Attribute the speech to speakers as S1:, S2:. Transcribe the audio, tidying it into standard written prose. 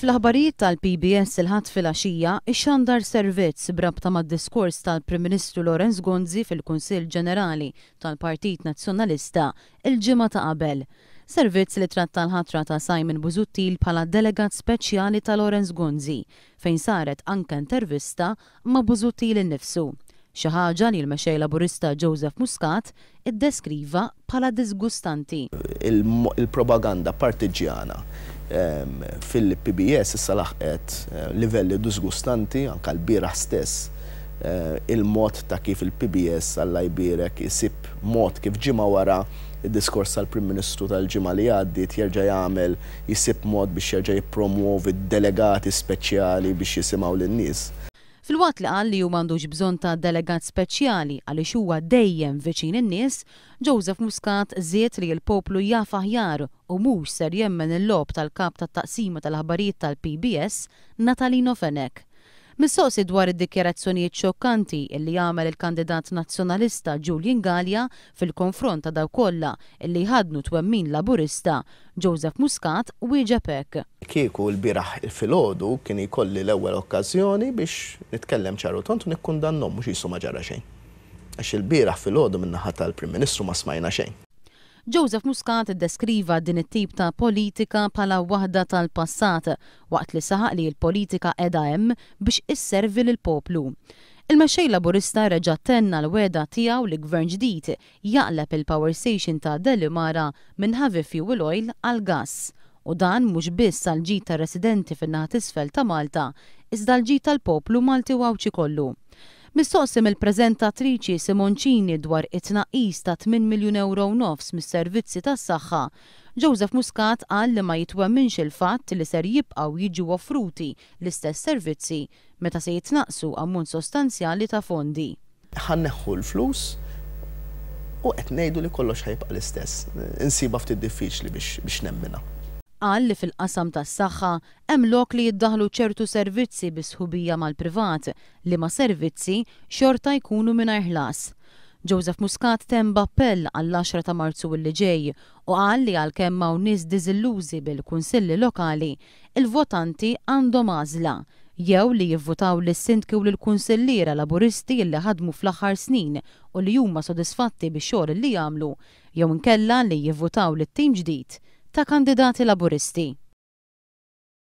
S1: Fl-aħbarijiet tal-PBS il-Ħadd filgħaxija, ixxandar servizz b'rabta mad-diskors tal-Prim Ministru Lawrence Gonzi fil-Kunsill Ġenerali tal-Partit Nazzjonalista l-ġimgħa ta' qabel. Servizz li tratta l-ħatra ta' Simon Busuttil bħala delegat speċjali ta' Lawrence Gonzi, fejn saret anke intervista ma' Busuttil innifsu. Xi ħaġa li l-Mexxej Laburista Joseph Muscat iddeskriva bħala diżgustanti.
S2: Il-propaganda partiġġjana fil-PBS issa laħqet livelli diżgustanti, anke lbieraħ stess il-mod ta' kif il-PBS, Alla jbierek, isib mod kif ġimgħa wara d-diskors tal-Prim Ministru tal-ġimgħa li għaddiet jerġa' jagħmel, jsib mod biex jerġa' jippromwovi delegati speċjali biex jisimgħu lin-nies.
S1: Filwaqt li qal li hu m'għandux bżonn ta' delegat speċjali għaliex huwa dejjem viċin in-nies, Joseph Muscat żied li l-poplu jaf aħjar u mhux ser jemmen il-logħob tal-Kap tat-Taqsima tal-Aħbarijiet tal-PBS, Natalino Fenech. Mistoqsi dwar id-dikjarazzjonijiet xokkanti illi għamel il-kandidat Nazzjonalista Julian Galea fil-konfront ta' dawk kollha illi jħaddnu twemmin Laburista, Joseph Muscat wieġeb hekk.
S2: Kieku lbieraħ filgħodu kien jkolli l-ewwel okkażjoni biex nitkellem ċar u tond u nikkundannhom mhux qisu ma ġara xejn. Għax ilbieraħ filgħodu min-naħa tal-Prim Ministru ma smajna xejn.
S1: Joseph Muscat iddeskriva din it-tip ta' politika bħala waħda tal-passat waqt li saħaq li l-politika qiegħda hemm biex isservi lill-poplu. Il-Mexxej Laburista reġa' tenna l-wegħda tiegħu li Gvern ġdid jaqleb il-power station ta' Delimara minn heavy fuel oil għal gass. U dan mhux biss għall-ġid tar-residenti fin-naħa t'isfel ta' Malta, iżda għall-ġid tal-poplu Malti u Għawdxi kollu. Mistoqsi mill-preżentatriċi Simoncini dwar it-tnaqqis ta' 8 miljun ewro u nofs mis-servizzi tas-saħħa, Joseph Muscat qal li ma jitwemminx il-fatt li ser jibqgħu jiġu offruti l-istess servizzi meta se jitnaqqsu ammont sostanzjali ta' fondi.
S2: Ħa nneħħu l-flus u qed ngħidu li kollox ħa jibqa' l-istess. Insibha ftit diffiċli biex nemminha.
S1: Qal li fil-qasam tas-saħħa hemm lok li jiddaħħlu ċertu servizzi bi sħubija mal-privat, liema servizzi xorta jkunu mingħajr ħlas. Joseph Muscat temm b'appell għall-għaxra ta' Marzu illi ġej u qal li għalkemm hawn nies diżillużi bil-kunsilli lokali, il-votanti għandhom għażla, jew li jivvutaw lis-sindki u lill-kunsilliera Laburisti illi ħadmu fl-aħħar snin u li huma sodisfatti bix-xogħol illi għamlu, jew inkella li jivvutaw lit-tim ġdid ta' kandidati Laburisti.